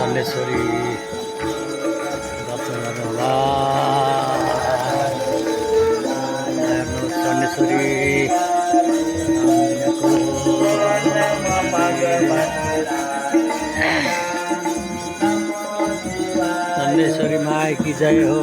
चण्डेश्वरी दर्शन गर्नुहोला। चण्डेश्वरी चण्डेश्वरी माई की जय हो।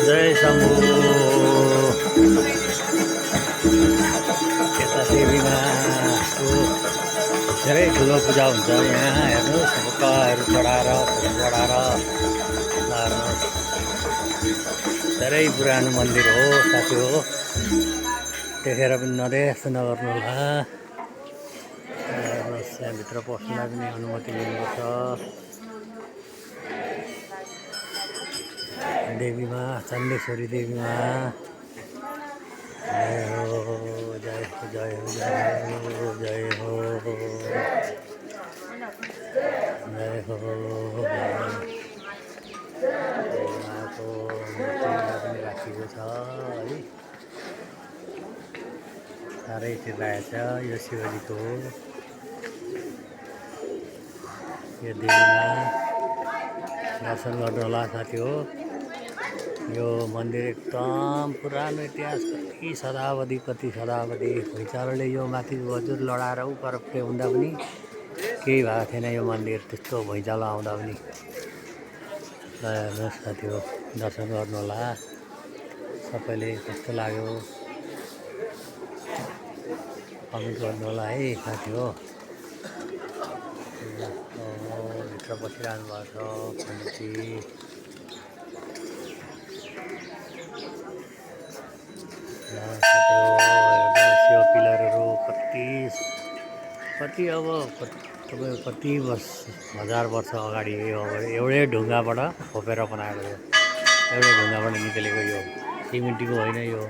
जय शम्भु। यता देवीमाको धेरै ठुलो पूजा हुन्छ यहाँ। हेर्नुहोस् ढुक्कहरू चढाएर धेरै पुरानो मन्दिर हो साथी हो। देखेर पनि नदेख्छ नगर्नु होला। त्यहाँभित्र पस्नलाई पनि अनुमति लिनुपर्छ। देवीमा चण्डेश्वरी देवीमा जय हो जय हो जय हो जय हो जय हो जय हो। उहाँको मूर्तिलाई पनि राखिएको छ है। साह्रै चिराएको छ। यो शिवजीको हो। यो देवीमा दर्शन गर्नु होला साथी हो। यो मन्दिर एकदम पुरानो इतिहास, कति शताब्दी भुइँचालोले यो माथि वजुर लडाएर उपर हुँदा पनि केही भएको थिएन यो मन्दिर। त्यस्तो भुइँचालो आउँदा पनि। हेर्नुहोस् साथी हो, दर्शन गर्नु होला सबैले। कस्तो लाग्यो कमेन्ट गर्नु होला है साथी हो। भित्र बसिरहनु भएको छ पण्डितजी। शिव पिलरहरू कति अब तपाईँको कति हजार वर्ष अगाडि एउटै ढुङ्गाबाट खोपेर बनाएको यो। एउटै ढुङ्गाबाट निक्लेको यो सिमेन्टीको होइन। यो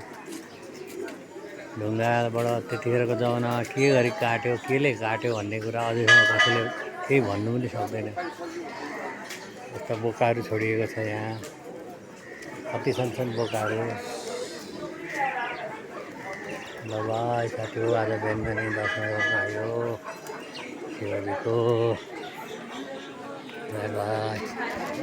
ढुङ्गाबाट त्यतिखेरको जमानामा के गरी काट्यो, केले काट्यो भन्ने कुरा अझैसम्म कसैले केही भन्नु पनि सक्दैन। यस्ता बोकाहरू छोडिएको छ यहाँ। कति छन् बोकाहरू। ल भाइ साथी हो, आज बिहान दर्शन गर्न आयो शिवजीको। By by.